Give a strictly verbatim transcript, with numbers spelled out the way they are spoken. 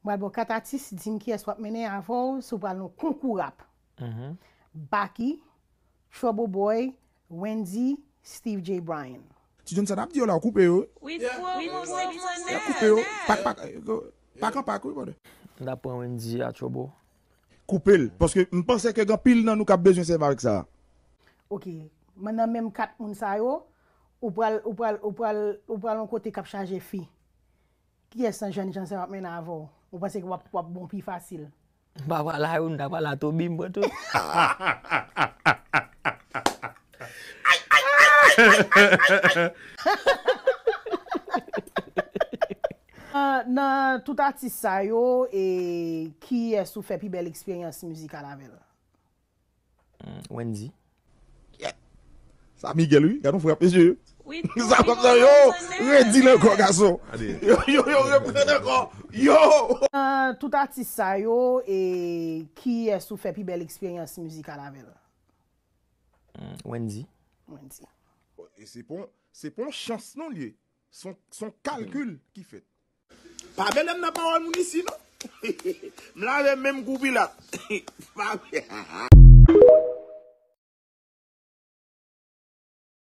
M pral ba w kat atis, di m kiyès w ap mennen avè w si w pral nan konkou rap. Baky, Trouble Boy, Wendy, Steve J. Bryan. Ti John, sa n ap di yo la, w koupe yo. Wi, wi, wi, wi, wi, N ap koupe yo. Pak, pak, pak an pak, wi, brother. M ta pran Wendy a Trouble. Koupe l. Paske m panse ke gen anpil nan nou k ap bezwen sèvi avèk sa. Ok, men nan menm kat moun sa yo, ou pral, ou pral, ou pral, ou pral yon kote k ap chaje fi. Kiyès nan jèn jan sa yo ap mennen avè w? Ou panse ke w ap, w ap bon pi fasil? M pa pral a Youn, m ta pral a Toby, m pran tout. Nan, nan tout atis sa yo, e kiyès ou fè pi bèl eksperyans mizikal avè l? Hmm, Wendy. Sa Miguel, wi. Gade yon frap, mesye. Wi, Sa konsa, yo, redi l ankò, gason. Yo, yo, yo, reprann ankò. Yo! Nan tout atis sa yo, e kiyès ou fè pi bèl eksperyans mizikal avè l? Hmm, Wendy. Wendy. E se pon, se pon chans non l ye. Son, son kalkil ki fèt. Pa mele m nan pawòl moun isi non. M lave menm kou Pilat. Pa